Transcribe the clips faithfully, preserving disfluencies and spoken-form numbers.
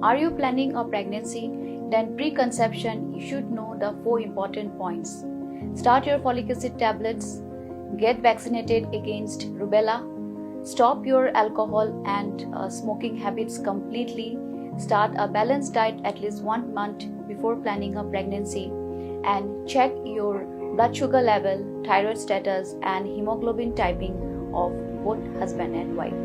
Are you planning a pregnancy? Then preconception, you should know the four important points. Start your folic acid tablets, get vaccinated against rubella, stop your alcohol and uh, smoking habits completely, start a balanced diet at least one month before planning a pregnancy, and check your blood sugar level, thyroid status, and hemoglobin typing of both husband and wife.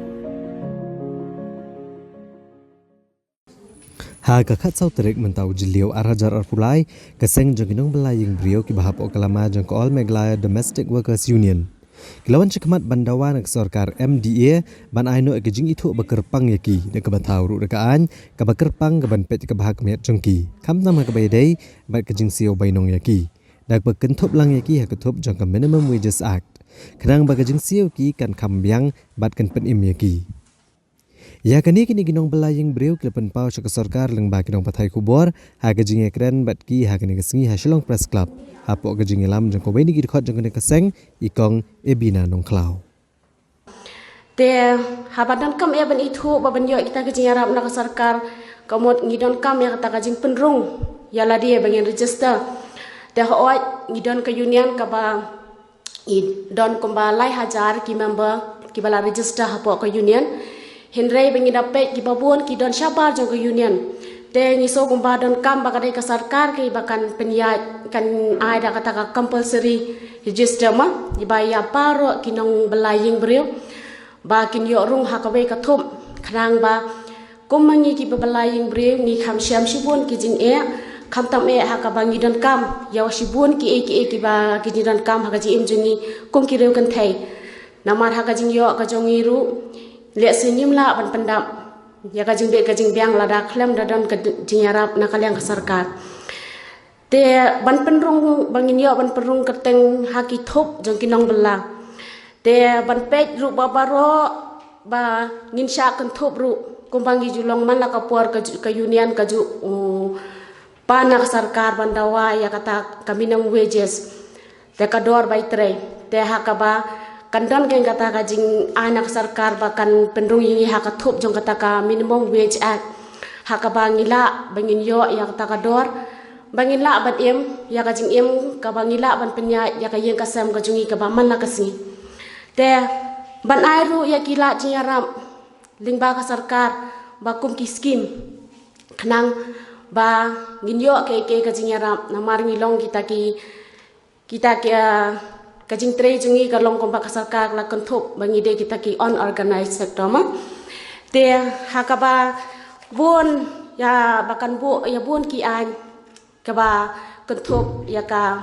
Ha ka khatsaw tarik mynta u Jylliew ar hajar arphew lai, ka seng jong ki nongbylla ïing briew kiba hapoh ka lama jong ka All Meghalaya Domestic Workers Union ki la wan shakhmat ban dawa na ka sorkar M D A ban ai noh ïa ka jingithuh ba kyrpang ïa ki, da kaba thaw ruh da ka aiñ kaba kyrpang kaban peit ka bhah ka miat jong ki, khamtam ha kaba ïadei bad ka jingsiew bainong ïa ki, da kaba kynthup lang ïa ki ha ka thup jong ka Minimum Wages Act, khnang ba ka jingsiew ki kan kham biang bad kan pynim ïa ki. Ïa kane kine ki nongbylla ïing briew ki la pynpaw sha ka sorkar lyngba ki nongpathai khubor ha ka jingïakren bad ki ha kane ka sngi ha Shillong Press Club, hapoh ka jingïalam jong kawei na ki dkhot jong kane ka seng, i Kong Ebina Nongkhlaw. Te haba donkam eh ban ithuh ba ban ïoh kita ka jingïarap na ka sorkar, ka mut ngi donkam ïa kata ka jingpynrung ïa lade ba ngin register. Te hooid ngi don ka union kaba i don kumba lai hajar ki member kiba la register hapoh ka union. Hynrei ba ngi da peit kiba bun ki don shabar jong ka union. Te ngi sngew kumba donkam ba ka dei ka sorkar kiba kan pynïaid, kan ai da kata ka compulsory register ma, iba ïa baroh ki nongbylla ïing briew ba kin ïoh rung ha kawei ka thup, khnang ba kum ma ngi kiba bylla ïing briew ngi kham shem shibun ki jingeh, khamtam eh ha kaba ngi donkam ïa shibun kiei kiei kiba ki jingdonkam ha ka jingim jong ngi kum ki riew kynthei. Namar ha ka jingïoh ka jong ngi ruh, lehse ngim lah ban pyndap ïa ka jingbit ka jingbiang lada khlem da don ka jingïarap na ka liang ka sorkar. Te ban pynrung, ba ngin ïoh ban pynrung kyrteng ha ki thup jong ki nongbylla. Te ban peit ruh ba baroh ba ngin shah kynthup ruh kumba ngi ju long man la ka por ka, ka union ka ju, uh, pan na ka sorkar ban dawa ïa kata ka minimum wages. Te ka dor bai trei. Te ha kaba kan don kein kata ka jingai na ka sorkar ba kan pynrung ïa ngi ha ka thup jong kata ka Minimum Wage Act, ha kaba ngi lah ba ngin ïoh ïa kata ka dor ba ngin lah ban im ïa ka jingim kaba ngi lah ban pynïaid ïa ka ïing ka sem ka jong ngi kaba man la ka sngi. Te ban ai ruh ïa ki lad jingïarap lyngba ka sorkar ba kum ki skim, khnang ba ngin ïoh kaei kaei ka jingïarap, namar ngi long kita ki, kita ki, ah, ka jingtrei jong ngi ka long kumba ka sorkar la kynthup ba ngi dei kita ki unorganized sector ma. Te ha kaba bun ïa ba kan buh ïa bun ki aiñ kaba kynthup ïa ka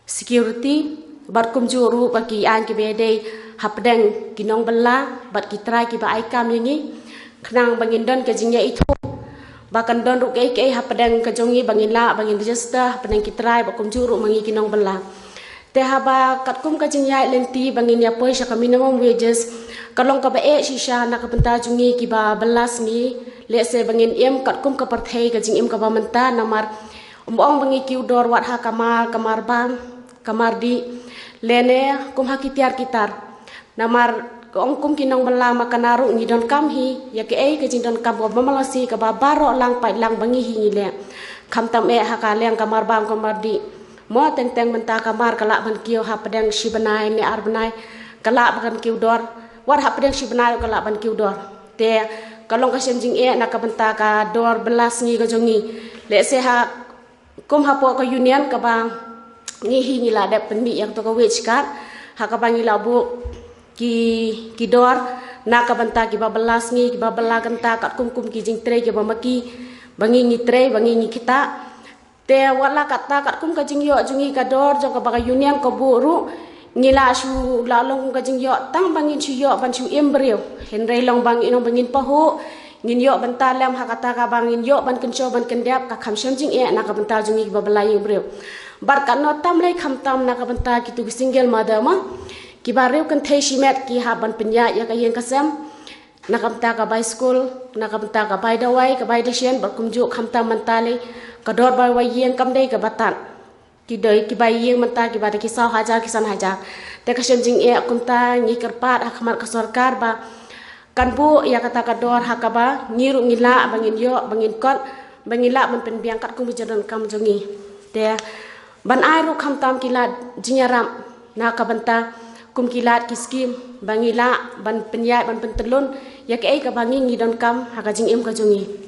security bad kumjuh ruh ba ki aiñ kiba dei hapdeng ki nongbylla bad ki trai kiba ai kam ïa ngi, khnang ba ngin don ka jingïaithuh ba kan don ruh kaei kaei hapdeng ka jong ngi ba ngin lah ba ngin register hapdeng ki trai bad kumjuh ruh ma ngi ki nongbylla. Te haba katkum ka jingïaid lynti ba ngin ïa poi sha ka minimum wages, ka long kaba eh shisha na ka bynta jong ngi kiba bylla sngi, lehse ba ngin im katkum ka pyrthei ka jingim kaba mynta, namar ym ong ba ngi kiew dor wat ha ka mar, ka mar bam, ka mar dih, lane kum ha ki tiar ki tar. Namar ka ong kum ki nongbylla ma kane ruh ngi donkam hi ïa kaei ka jingdonkam kaba mlien shi kaba baroh lang paid lang ba ngi hi ngi leh. Khamtam eh ha ka liang ka mar bam ka mar dih. Mo teng teng mynta ka mar ka lah ban kiew hapdeng shi bnai ne ar bnai, ka lah ban kiew dor. Wat hapdeng shi bnai ka lah ban kiew dor. Te ka long ka shem jingeh na ka bynta ka dor bylla sngi ka jong ngi. Lehse ha kum hapoh ka union kaba ngi hi ngi la dep pynmih ïa kato ka wage card, ha kaba ngi la buh ki, ki dor na ka bynta kiba bylla sngi, kiba bylla kynta, katkum kum ki jingtrei kiba ma ki, ba ngi ngi trei, ba ngi ngi ktah. Te wat la katta, katkum ka jingïoh jong ngi ka dor jong kaba ka union ka buh ruh, ngi la shu la long kum ka jingïoh tang ba ngin shu ïoh ban shu im briew. Hynrei long ba ngi, long ba ngin pahuh, ngin ïoh bynta lem ha kata kaba ngin ïoh ban kynshew ban kyndep, ka kham shem jingeh na ka bynta jong ngi kiba bylla ïing briew. Bad katno tam lei khamtam na ka bynta kito ki single mother ma, kiba riew kynthei shimet ki hap ban pynïaid ïa ka ïing ka sem, na ka bynta ka bai skul, na ka bynta ka bai dawai, ka bai dashen, bad kumjuh khamtam mynta lei ka dor bai wai ïing kam dei kaba tad. Ki dei ki bai ïing mynta kiba dei ki saw hajar ki san hajar. Te ka shem jingeh, kumta ngi kyrpad ha khmat ka sorkar ba kan buh ïa kata ka dor ha kaba ngi ruh ngi lah ba ngin ïoh, ba ngin kot, ba ngin lah ban pynbiang katkum ka jingdonkam jong ngi. Te ban ai ruh khamtam ki lad jingïarap na ka bynta kum ki lad ki skim ba ngi lah ban pynïaid ban pyntyllun ïa kaei kaba ngi ngi donkam ha ka jingim ka jong ngi.